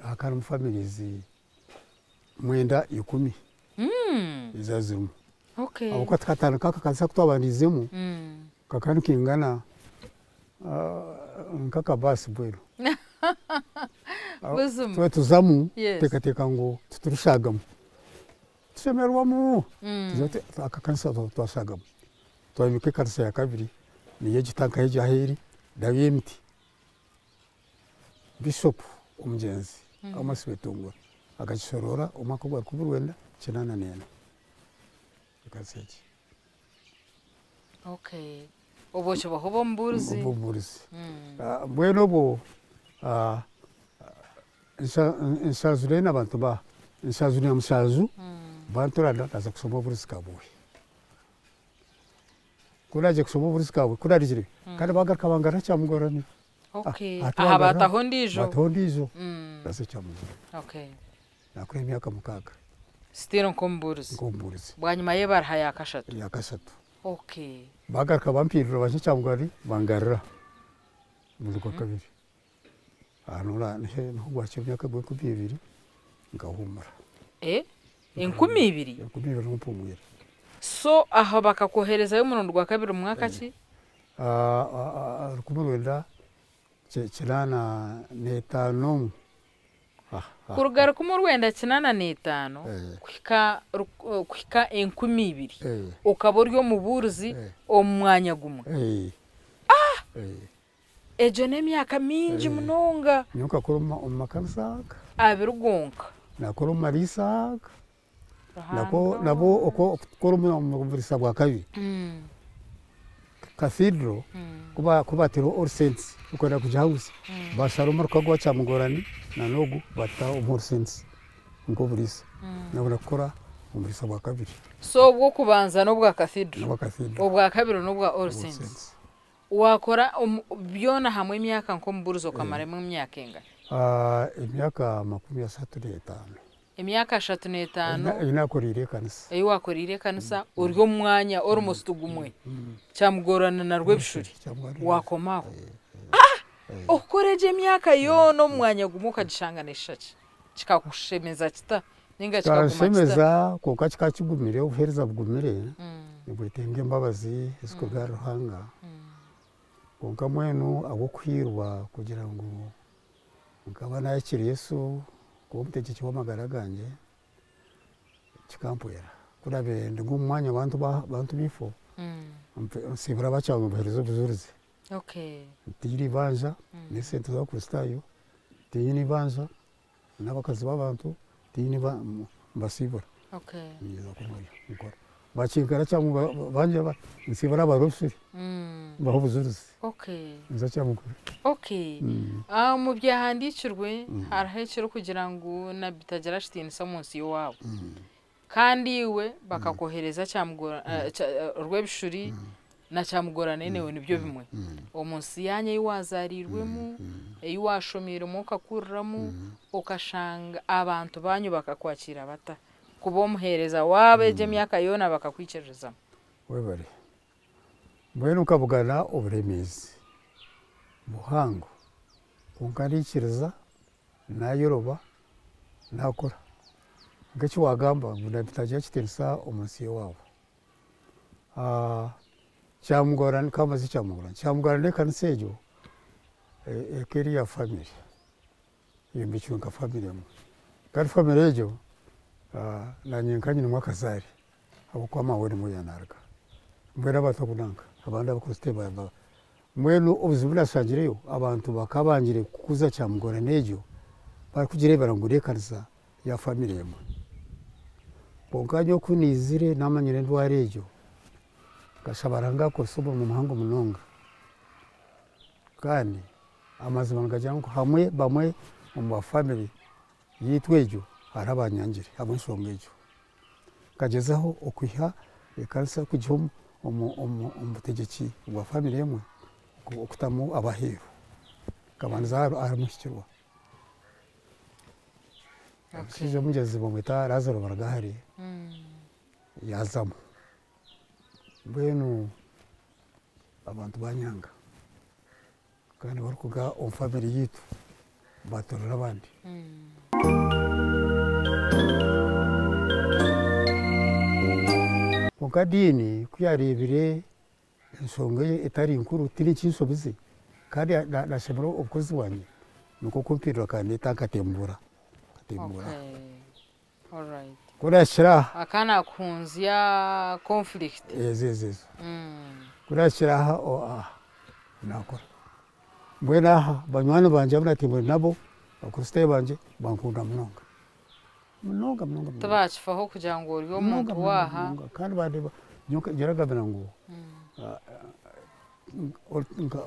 B: hakaba harimu families 90 ezaba zirimu. Ahabw'okuba tukatandika aka kanisa aku twabandiizemu kakaba nikaingana nk'akabaasi mbwenu.
A: Buzima.
B: Twaba tuzamu tuteekateeka ngu titurishagamu. Tushemererwamu tugira tuti aka kanisa twashagamu. Twayombeka ekanisa ya kabiri niyo egi tanka egi ahu eri nayo y'emiti. Bishop omugyenzi Amos Betungura akagishoroora omwaka ogwa 1984 ekanisa egi.
A: Okay. Obwo okibaho oba omubuurizi?
B: Oba omubuurizi. Mbwenu obwo 74 abantu ba 77 banturana naaza kushoma obuurizi Kabwohe. Ku naagiire kushoma obuurizi Kabwohe, ku naarugire kandi baagaruka bangarura Kyamugorani.
A: Okay. Aha baataho ondiijo?
B: Baataho ondiijo naaza Kyamugorani.
A: Okay.
B: Naakora emyaka 6.
A: Still nk'omubuurizi?
B: Nk'omubuurizi.
A: Bwanyima y'ebaruha ya kashatu?
B: Ya kashatu.
A: Okay.
B: Baagaruka bampindura banyiha Kyamugorani bangarura omurundi gwa kabiri. Aha niho gwahika emyaka gwa 20 nkahuumura.
A: 2000?
B: 2000 niho mpuumwire.
A: So aho bakakwoherezayo omurundi gwa kabiri omu mwaka ki?
B: 1985.
A: Kuruga 1985 kuhika 2000 okaba ori omubuurizi omu mwanya gumwe. Egyo n'emyaka mingi munonga.
B: Nyowe nkakora omu makanisa aga.
A: 2 gonka.
B: Nakora omu mariisa aga. Nabo okukora omu buriisa bwa kabiri. Cathedral ku baataireho All Saints okwenda kugihaguza bashara omuruka gwa Kyamugorani na n'ogu bata omu All Saints nk'oburiisa. Nabona kukora omuriisa bwa kabiri.
A: So obw'okubanza n'obwa Cathedral?
B: N'obwa Cathedral.
A: Obwa kabiri n'obwa All Saints. Waakora byona hamwe emyaka nk'omubuurizi okamaremu emyaka engana?
B: Emyaka 35.
A: Emyaka 35.
B: Ei naakoreire ekanisa.
A: Ei waakoreire ekanisa ori omu mwanya almost gumwe. Kyamugorana na Rwebishuri. Waakoma aho. Okukora egyo emyaka yoona omu mwanya gumwe okagishanga neeshusha ki? Kikakushemeza kita? Ninga kikaguma kita?
B: Kikanshemeza kwonka kikaba kigumire, obuheereza bugumire, nibwetenga embabazi ezirikuruga ahari Ruhanga. Kwonka mbwenu ahabw'okuhiirwa kugira ngu nkaba naayakira Yesu kuba omutegyeki w'amagara gangye, kikampwera. Ku naabaire ndi omu mwanya bantu baifo, nsiibura abakyanga mbaheereza obujurizi. Tiinyine eibanja n'esente z'Abakristaayo, tiinyine eibanja n'abakazi b'abantu, tiinyine mbasiibura. Ninza kunuuya nkora. Bakinkara Kyamugora bangira bati nsiibura abarosire mbahe obujurizi nza Kyamugora.
A: Okay. Omu byahandiikirwe hariho ekirikugira ngu nabbi tagira kitiinisa omu nsi y'owaabo. Kandi iwe bakakwohereza Kyamugora Rwebishuri na Kyamugora nenewe nibyo bimwe. Omu nsi yaanyu ei waazaariirwemu, ei waashomeiremu okakuriramu, okashanga abantu baanyu bakakwakiira bata? Kuba omuheereza waabo egyo emyaka yoona bakakwikiririzamu.
B: Webare. Mbwenu nkabugana oburemeezi buhango kwonka naikiriza nayoroba nakora. Nk'eki wagamba ngu nabbi tagira kitiinisa omu nsi y'owaabo. Kyamugora kambaze Kyamugora, Kyamugora n'ekanisa egyo ekaba eri eya family, eyombekirwe nka family emwe. Kandi family egyo nanye nka nyinemu akazaare ahabw'okuba maawe nimwo yanaruga. Mbwenu abantu abu nanka abandi abakristaayo mbwenu obuzibu obu nashangireyo abantu bakaba bangire kukuza Kyamugorane egyo barikugireebera ngu n'ekanisa ya family emwe. Kwonka nyowe ku naizire namanyire endwara egyo, nkashaba Ruhanga akozese omurimo muhango munonga. Kandi amazima nigagira ngu hamwe bamwe omu ba family yaitu egyo hariho abanyangire ahabw'enshonga egyo. Nkagyezaho okwiha ekanisa kugiha omu butegyeki bwa family emwe okutamu abaheeru. Nkabandiza ahari Muhikirwa. Omushaija omugyezi bamweta Lazaro Barugahare yaazamu. Mbwenu abantu banyanga kandi barikuruga omu family yaitu batorora abandi. Kwonka diini ku yaareebire enshonga etari nkuru tihaine eki nshobize kandi naashemererwa obukozi bwangye nikwo kumpindura akandeeta nkatembura. Ku naahikire aha.
A: Akaba naakuhunzya conflict.
B: Ezo ezo ezo. Ku naahikire aha naakora. Mbwenu aha banywani bangye abu naatembwire nabo, abakristaayo bangye bankunda munonga. Munonga munonga munonga.
A: Tibakifaho kugira ngu ori omuntu waaha.
B: Kandi bandeeba nyowe ngira ngu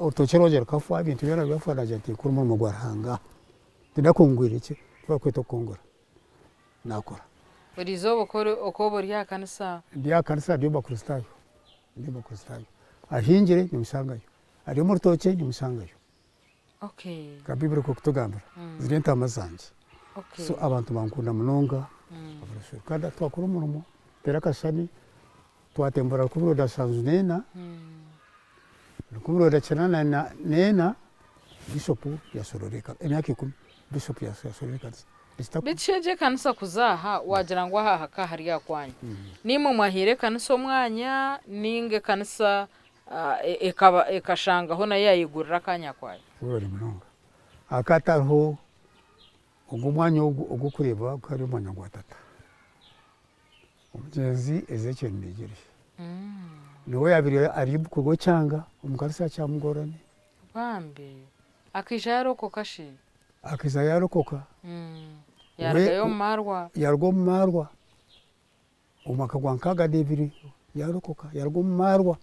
B: orutookye rwangye rukafa ebintu byona byafa naagira nti nkore omurimo gwa Ruhanga. Tindakungwire ki barikweta okukongora naakora.
A: Buri izooba oku oba ori aha kanisa?
B: Ndi aha kanisa ndi omu bakristaayo, ndi omu bakristaayo. Ahingire nimushangayo, ari omu rutookye nimushangayo. Nka Baiburi oku erikutugambira ziri entaama zangye. So abantu bankunda munonga kandi twakora omurimo nteera akashushani twatembura 1974, 1984 Bishopu yashorora emyaka 10 Bishopu yashorora ekanisa.
A: Beitu shi egyo ekanisa kuza aha waagira ngu aha hakaba hari akwanyu, naimwe mwahaire ekanisa omwanya nainga ekanisa ekashangaho nayo yaayegurira akanya kwayo?
B: Webare munonga. Hakaba hatariho ogu omwanya ogu ogw'okureeba gukaba guri omwanya gwa tata. Omugyenzi Ezekiel Ndegere. Niwe yaabaire ari mukuru w'ekyanga omu kanisa ya Kyamugorane.
A: Bambi! Akaija yaarokoka shi?
B: Akaija yaarokoka.
A: Yaarugayo omu maarwa?
B: Yaaruga omu maarwa. Omu mwaka gwa 62 yaarokoka yaaruga omu maarwa.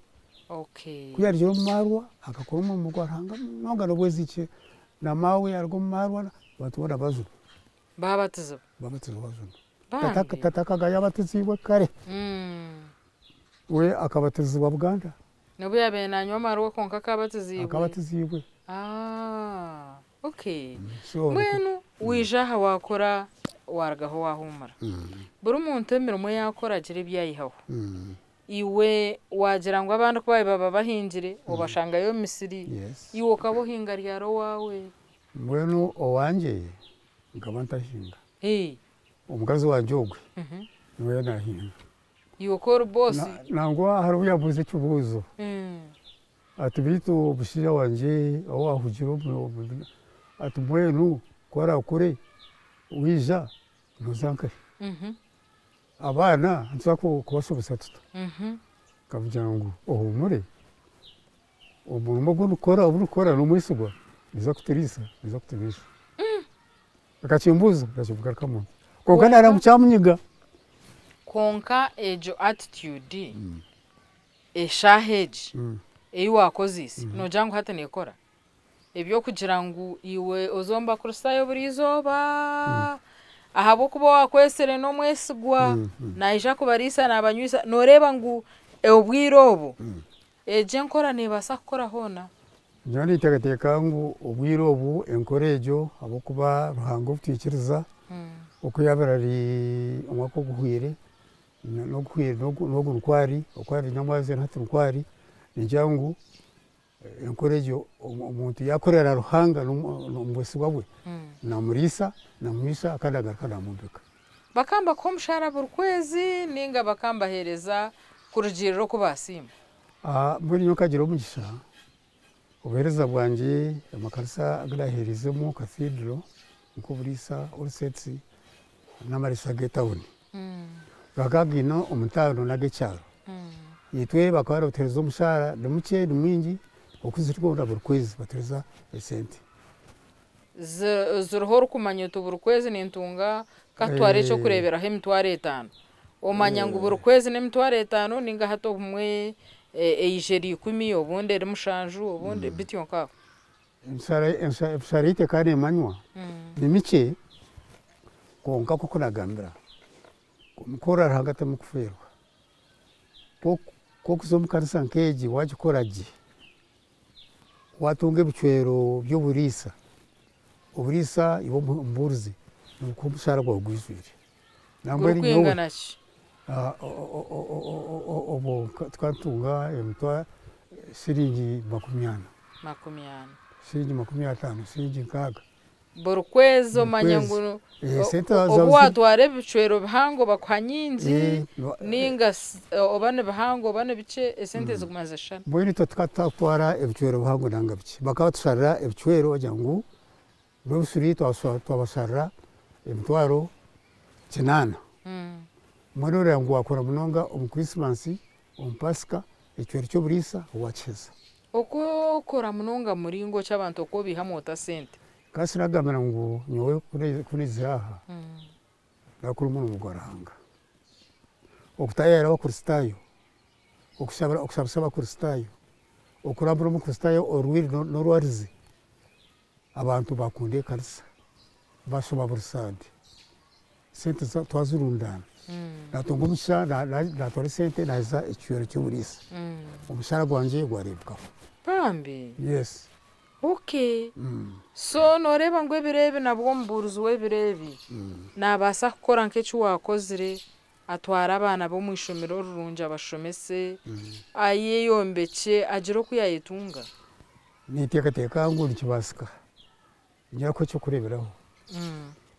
B: Ku yaarugire omu maarwa akakora omurimo gwa Ruhanga munonga n'obweziriki na maawe yaaruga omu maarwa abantu boona bajunwa.
A: Baabatizibwa?
B: Baabatizibwa bajunwa. Tata akaba yaabatiziibwe kare. We akabatizibwa Buganda.
A: N'obu yaabaire naanywa amaarwa kwonka akaba abatiziibwe?
B: Akaba abatiziibwe.
A: Okay. Mbwenu waija aha waakora waarugaho waahuumura. Buri muntu emirimo ei akora agira ebi aihaho. Iwe waagira ngu abandi ku baabaire baba bahingire obashangayo omu misiri, iwe okaba ohinga ryari owaawe?
B: Mbwenu owangye nkaba ntahinga. Omukazi wangye ogwe niwe naahinga.
A: Iwe okaba ori boosi?
B: Nangwa hariho obu yambuuza ekibuuzo ati beitu omushaija wangye ou waahugire ati mbwenu ku araakure waija nooza nkahi? Abaana nituza kubashomesa tuta? Nkamugira ngu ohuumure, omurimo ogu ndikukora n'omwesigwa niiza kuturiisa, niiza kutubiisha. Akakimbuuza nakimugarukamu nti kwonka naramu kyamunyiga.
A: Kwonka egyo attitude eshaaha egi ei waakoziise, noogira ngu hati neekora? Eby'okugira ngu iwe oze omu Bakristaayo buri izooba, ahabw'okuba owaakwetsire n'omwesigwa, naija kubariisa naabanywisa, nooreeba ngu obwire obu egyo enkora neebaasa kukora hoona?
B: Nyowe ninteekateeka ngu obwire obu enkora egyo ahabw'okuba Ruhanga ou twikiriza oku yaabaire ari omwaka oguhweire n'ogu nikwo ari, oku ari nyomwazyo na hati nikwo ari, ningira ngu enkora egyo omuntu yaakorera Ruhanga omu bwesigwa bwe, naamuriisa, naamunywisa kandi agaruka naamwombeka.
A: Bakaba nibakuha omushaara buri kwezi nainga bakaba nibaheereza kurugiirira oku baasiima?
B: Mbwenu nyowe nkagira omugisha, obuheereza bwangye amakanisa agu naaheereizemu Cathedral, nk'oburiisa, All Saints n'amariisa g'etawuni gakaba gaine omutaano n'ag'ekyaro. Itwe bakaba nibatuheereza omushaara ni mukye ni mwingi okuzirikubona buri kwezi batuheereza esente.
A: Ziriho orikumanya oti buri kwezi nintunga katutware ekyokureeberaho 5000. Omanya ngu buri kwezi n'emitwaro etaano ninga hati obumwe eija eri 10 obundi eri 7 obundi bityo nk'aho.
B: Emishara yaitu ekaba neemanywa ni mikye kwonka nk'oku naagambira, omukukorera Ruhanga timurikufeerwa. Ku orikuza omu kanisa nk'egi waagikora gye, waatunga ebicwero by'oburiisa, oburiisa iwe omubuurizi nibukuha omushaara gwawe gwijwire. Nambwenu nyowe
A: Gurikwingana ki?
B: Obwo tukaba nitutunga emitwaro shiringi 40.
A: 40.
B: Shiringi 50, shiringi 60.
A: Buri kwezi omanya ngu obu waatwara ebicwero bihango bakuha nyingi ninga oba ni bihango oba ni bikye esente ziguma nizishushana.
B: Mbwenu itwe tukaba tutakutwara ebicwero bihango nanga bikye. Bakaba batusharira ebicwero bagira ngu Rwebusiri twabasharira emitwaro 8. Mbwenu oreeba ngu waakora munonga omu Krisimansi, omu Pasika, ekicwero ky'oburiisa waakiheza.
A: Oku okora munonga muringo ki abantu oku obaihamu ota sente?
B: Kasi nagambira ngu nyowe ku naizire aha, nakora omurimo gwa Ruhanga. Okutaayaayira Abakristaayo, okushabisa Abakristaayo, okurambura Omukristaayo orwaire n'orwarize, abantu bakunda ekanisa, bashoma buri sande, sente twazirundaana, natunga omugisha natwara esente naheza ekicwero ky'oburiisa, omushaara gwangye gwareebekaho.
A: Bambi!
B: Yes.
A: Okay. So nooreeba ngu ebiro ebi nabwo omubuurizi w'ebiro ebi naabaasa kukora nk'eki waakozire, atware abaana be omu ishomero rirungi abashomese, ayeyombekye agire oku yaayetunga?
B: Ninteekateeka ngu nikibaasika. Niinyija kuha eky'okureeberaho.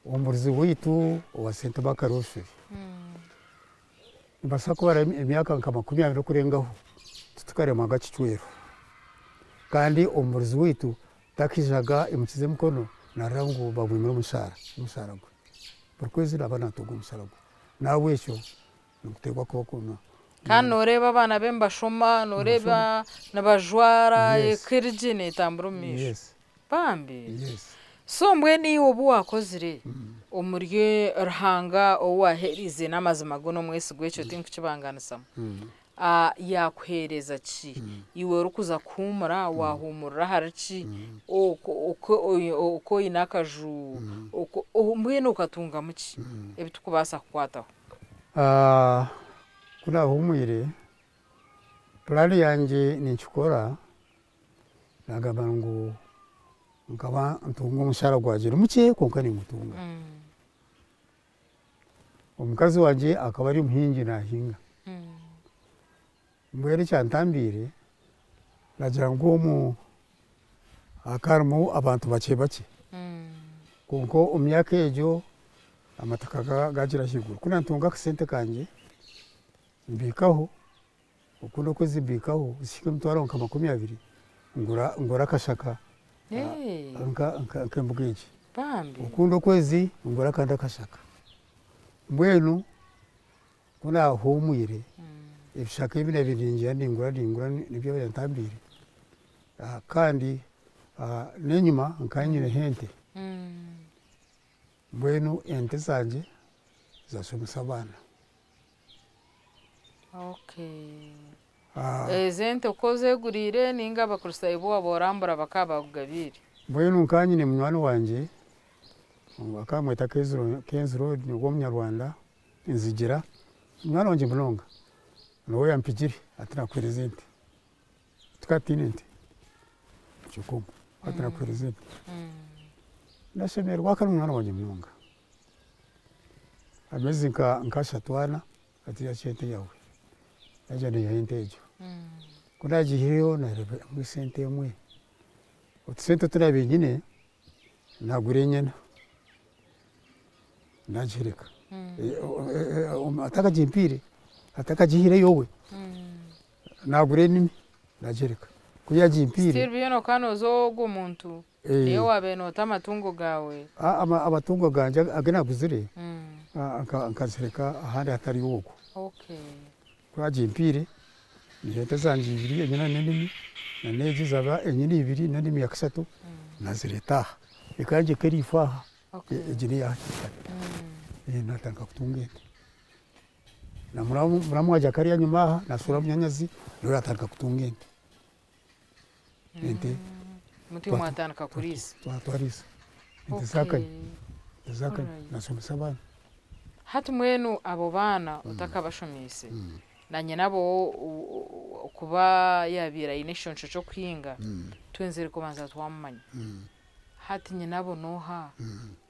B: Omubuurizi waitu owa Sentebe Akarooshwe, nimbaasa kubara emyaka nka 20 okurengaho titukaremwaga kicwero. Kandi omubuurizi waitu takaijaga aimukize emikono naarira ngu bamwimire omushaara gwe. Buri kwezi naaba naatunga omushaara gwe. N'ahabw'ekyo niguteekwa kuba kuno.
A: Kandi nooreeba abaana be nibashoma, nooreeba nibajwara, eka eri gye neetambura omu maisho. Bambi! So mbwenu iwe obu waakozire omuri Ruhanga ou waaheerize n'amazima go n'omwesigwa ekyo tinkukibanganisamu, yaakuheereza ki? Iwe orikuza kuhuumura waahuumurira ahari ki? Oku oine akaju, mbwenu okatungamu ki ebi turikubaasa kukwataho?
B: Ku naahuumwire, puraani yangye ninkikora, naagamba ngu nkaba ntunga omushaara gwangye ni mukye kwonka ningutunga. Omukazi wangye akaba ari omuhingi naahinga. Mbwenu ekyantambiire naagira ngu omu hakaba harimu abantu bakye bakye kwonka omu myaka egyo amataka gaagira ahaiguru. Ku naatunga akasente kangye mbiikaho, okundi okwezi mbiikaho zihika emitwaro nka 20 ngura akashaka nk'embuga egi. Okundi okwezi ngura akandi akashaka. Mbwenu ku naahuumwire ebishaka ebi naabaire ningyenda ningura ningura nibyo byantambiire kandi n'enyima nkaba nyineho ente. Mbwenu ente zangye zaashomesa abaana.
A: Okay.
B: Ah,
A: Ezi ente okaba ozeguriire ninga abakristaayo bu waaba orambura bakaba bakugabiire?
B: Mbwenu nka nyine munywani wangye bakaba bamweta Kenzo w'omunyarwanda Nzigira, munywani wangye munonga, niwe yampigire ati nakuheereza ente. Tukaba tutaine ente kikumu, ati nakuheereza ente. Nashemererwa akaba ari munywani wangye munonga. Ameezi nka ashatu ana ati yakiira ente yaawe, naija naihayo ente egyo. Ku naagiihireyo naareeba esente emwe, otusente otu naabiire nyine naagura enyana naagihereka atakagimpiire, atakagiihireyo we, naagura enimi naagihereka, ku yaagimpiire.
A: Still byona okaba nooza ow'ogwo muntu niiwe waabaire noota amatungo gaawe.
B: Amatungo gangye agu naaguzire nkazireka ahandi hatari ogwo. Ku yaagimpiire naiha ente zangye ibiri enyana n'enimi n'egi zaaba enyana ibiri n'enimi ya kashatu naazireeta aha. Eka yangye ekaba eri ifo aha, egi n'eya hati naatandika kutunga ente. Na muramu wangye akaba ari enyima aha naashwera munyaanyazi nawe yaatandika kutunga ente. Ente
A: Mutyo mwatandika kuriisa.
B: Twariisa ente zaakanya, ente zaakanya naashomesa abaana.
A: Hati mbwenu abo baana otakabashomiise, na nyinabo kuba yaabaire aine ekiconco ky'okuhinga, twenzire kubanza twamumanya. Hati nyinabo n'oha?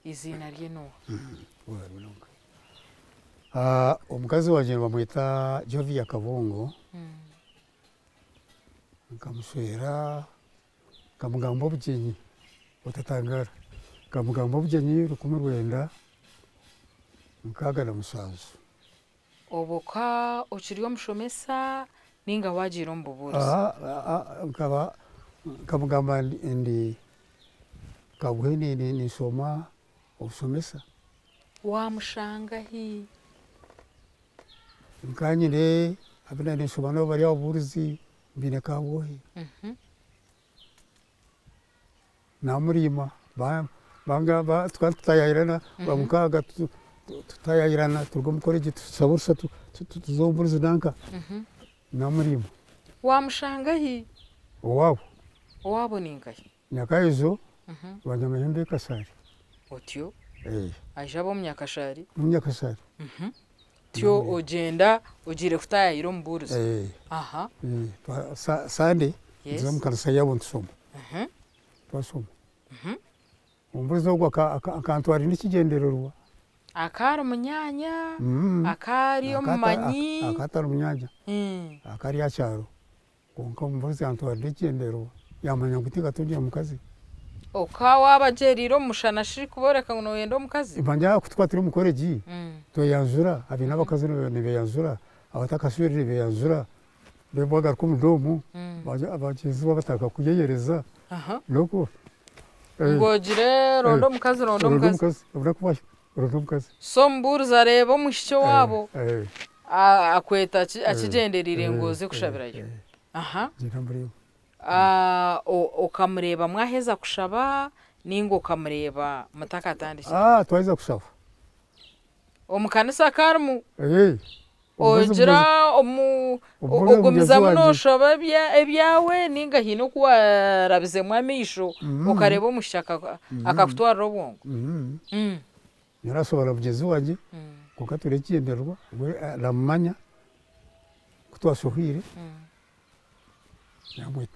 A: Eiziina rye n'oha?
B: Omukazi wangye nibamweta Jovia Kabungo, nkamushwera nkamugamba obugyenyi otatangaara, nkamugamba obugyenyi 1967.
A: Obwo ka okiri omushomesa ninga waagiire omu bubuurizi?
B: Nkaba nkamugamba ndi Kabwohe ninshoma obushomesa.
A: Waamushanga hi?
B: Nka nyine abu naabaire ninshoma nabo bari ababuurizi mbaine Kabwohe. Naamuriima tukaba tutaayaayirana Rwamukaaga tutaayaayirana turuga omu college tushaba orusa tuza omu nanka naamuriima.
A: Waamushanga hi?
B: Owaabo.
A: Owaabo ni nkahi?
B: Nyakaijo Rwanyamahembe Kashaari.
A: Otyo? Aija aba Omunyakashaari?
B: Omunyakashaari.
A: Otyo ogyenda ogiire kutaayaayira omubuurizi? Aha.
B: Sande nituza omu kanisa yaabo nitushoma. Twashoma. Omubuurizi ogwo akantwara n'ekigyendererwa.
A: Akaba ari munyaanya? Akaba ari omumanyi?
B: Akaba atari munyaanya, akaba ari aha kyaro kwonka omubuurizi yantwara n'ekigyendererwa yamanya ngu tinkatungire mukazi.
A: Okaba waabagyereire omu mushana shi kubooreka ngu nooyenda omukazi?
B: Manya ku twaba turi omu college tweyanjura, abaine abakazi nibeeyanjura, abatakashweire nibeeyanjura, reero wagaruka omu doomu bagyenzi baawe batandika kukuyeyereza.
A: Ngu ogire ronda omukazi ronda omukazi.
B: Ronda omukazi.
A: So omubuurizi areeba omwishiki owaabo akweta akigyendereire ngu oze kushabirayo. Aha.
B: Ngyenda mureeba.
A: Okamureeba mwaheza kushaba ninga okamureeba mutakatandikire?
B: Twaheza kushaba.
A: Omu kanisa karimu? Ogira ogumizamu nooshaba ebyawe ninga haine oku waarabizemu amaisho okareeba omwishiki akakutwarira obwongo?
B: Nyowe naashaba na mugyenzi wangye kwonka twine ekigyendererwa we aramumanya ku twashohwire namweta.